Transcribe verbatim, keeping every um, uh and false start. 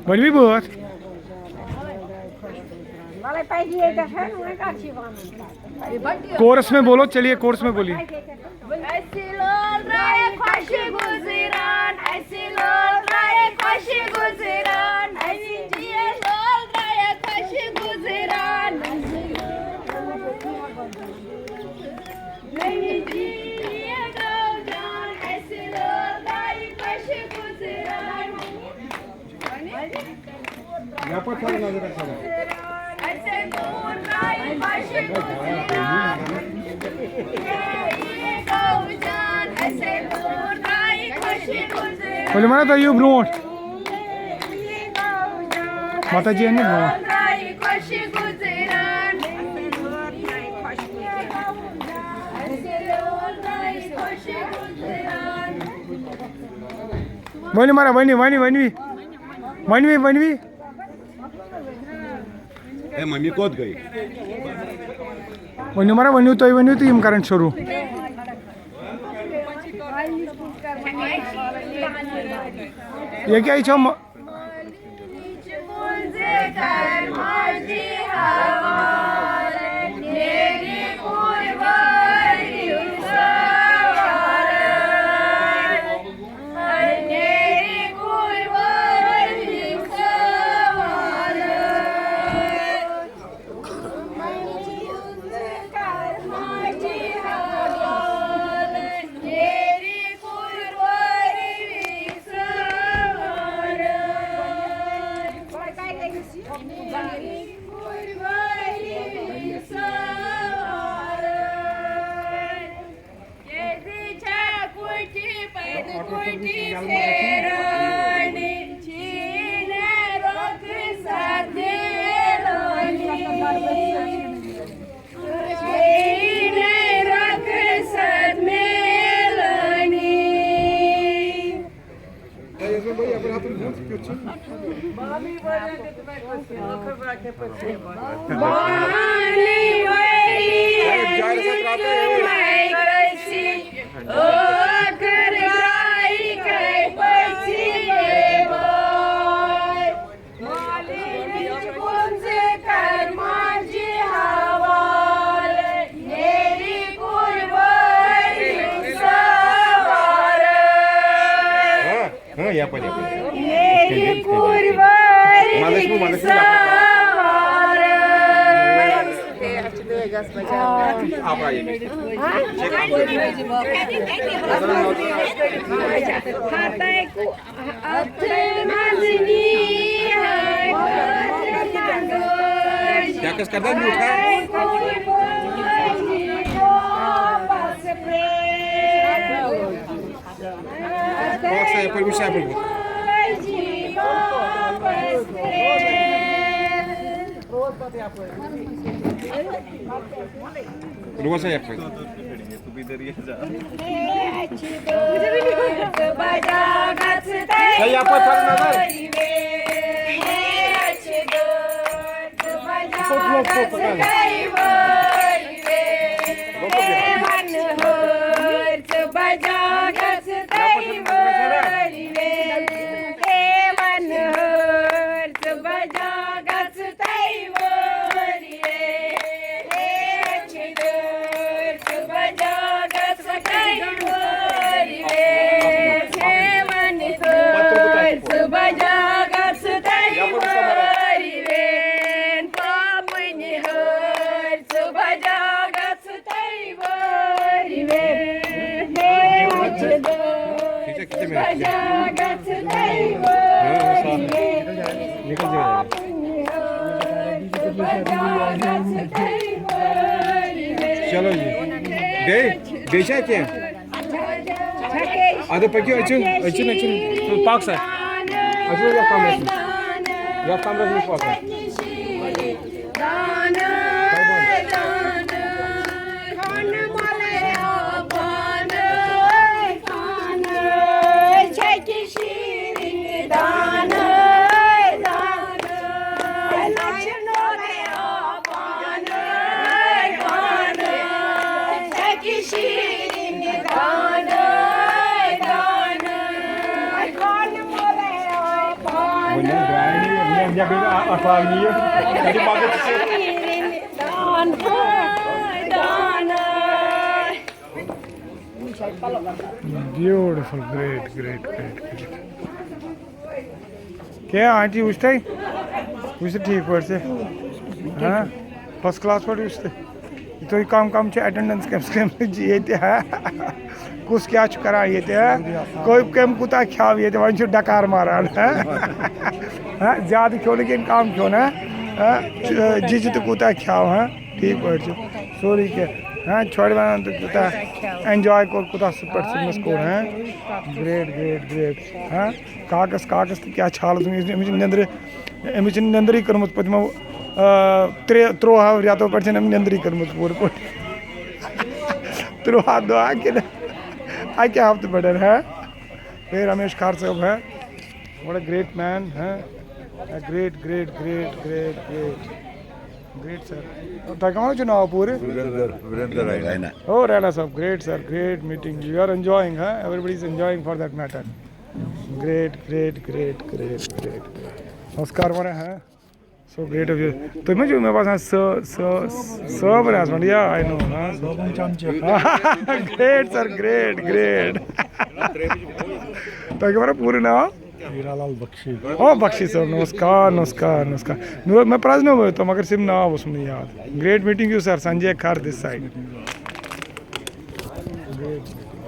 ؤنِو بٲتھ۔ وَلَے پَزِ ییٚتٮ۪تھ، وۄنۍ کَتھ چھِ وَنُن؟ کورس میں بولو، چلیے کورس میں بولیے۔ اَسہِ لول درٛایہِ خۄشہِ گُزران، اَسہِ لول درٛایہِ خۄشہِ گُزران، اَسہِ جیٖل لول درٛایہِ خۄشہِ گُزران۔ ؤلِو وَنو تۄہہِ یِیِو برونٛٹھ۔ مَتا جی اَنہِ برونٛٹھ۔ ؤنِو مَرا، ؤنِو، ؤنِو، ؤنِو۔ ؤنِو، ؤنِو۔ اے ممی کوٚت گٔے؟ ؤنِو مَرا، ؤنِو تُہۍ، ؤنِو تہٕ یِم کَرَن شروٗع۔ یہِ کیٛاہ، یہِ چھا مَ- کیٛازِ چھےٚ کُٹھِ پتہٕ کُٹھِ پھیران، چھیی نہٕ رۄخصت میلٲنی، چھیی نہٕ رۄخصت میلٲنی۔ ہاں، یپٲرۍ، یپٲرۍ۔ ییٚلہِ کُرۍ وٲرۍ منٛزس چھُ، منٛزس چھُ یپٲرۍ ترٛاوُن۔ اَپٲرۍ ییٚمِس۔ ہتَے کُ-، اَتھٕ منٛز نی ہے۔ کیا کس کرتا ہے میوٹھا؟ بیٛاکھ سا یَپٲرۍ وٕچھ سا یَپٲرۍ ووت۔ روز سا یَپٲرۍ۔ ہے، یَپٲرۍ تھاو نظر۔ چلو جی۔ بیٚیہِ، بیٚیہِ چھا کینٛہہ؟ اَدٕ پٔکِو، أژِو، أژِو، أژِو۔ پَک سا۔ اَژِو یَتھ کَمرَس منٛز۔ یَتھ کَمرَس منٛز پَکو۔ وۄنۍ حظ درٛاے نہٕ اکھ اکھ یہِ۔ یہِ مگر چھِ Beautiful, great, great, great, great. کیٛاہ آنٹی وٕچھ تۄہہِ؟ وٕچھ تہٕ ٹھیٖک پٲٹھۍ ژےٚ؟ ہاں، first class پٲٹھۍ وٕچھ تہٕ۔ یہِ تُہۍ کم کم چھِ attendance کٔمِس کٔمِس چھِ ییٚتہِ، ہاں؟ کُس کیٛاہ چھُ کران ییٚتہِ، ہاں؟ کٔمۍ کٔمۍ کوٗتاہ کھیٛاو ییٚتہِ، وۄنۍ چھُ ڈکار ماران، ہاں؟ ہاں، زیادٕ کھیوٚو نہٕ کِنہٕ کم کھیوٚو نہٕ، ہاں؟ جِجہِ تہِ کوٗتاہ کھیٛاو، ہاں؟ ٹھیٖک پٲٹھۍ چھُ سورُے کینٛہہ۔ ہاں، چھۄڑِ وَنان تہٕ کوٗتاہ enjoy کوٚر، کوٗتاہ سُپر سِنس کوٚر، ہاں؟ Great, great, great. ہاں، کاکس، کاکس تہِ کیٛاہ چھالس، أمِس، أمِس چھِ نیٚنٛدرِ، أمِس چھِ نیٚنٛدرٕے کٔرمٕژ پٔتمو، آ، ترٛےٚ، تُرٛواہو رٮ۪تو پٮ۪ٹھ چھَنہٕ أمۍ نیٚنٛدرٕے کٔرمٕژ پوٗرٕ پٲٹھۍ۔ تُرٛواہ دۄہ کِنہٕ اَکہِ ہفتہٕ پٮ۪ٹھ، ہاں؟ ہے، رمیش کھار صٲب، ہاں؟ What a great man, ہاں؟ A great, great, great, great, great. Great, sir. تۄہہِ کیٛاہ وَنان چھُو ناو پوٗرٕ؟ وریندر، وریندر رینا۔ Oh, Rana صٲب, great, sir, great meeting. You are enjoying, huh? Everybody is enjoying for that matter. Great, great, great, great, great. نمسکار ورا, ہاں؟ So great of you. تُہۍ ما چھِو مےٚ باسان سٲ-، سٲ-، صٲبٕر آسان؟ Yeah, I know, ہاں؟ صٲبُن چمچہٕ۔ Great, sir, great, great. تۄہہِ کیٛاہ وَنان پوٗرٕ ناو؟ ہیرا لال بخشی۔ او بخشی صٲب، نمسکار، نمسکار، نمسکار۔ مےٚ، مےٚ پرٛزنووُے تۄہہِ، مگر صرف ناو اوسُم نہٕ یاد۔ Great meeting you, sir. Sanjay Khar this side.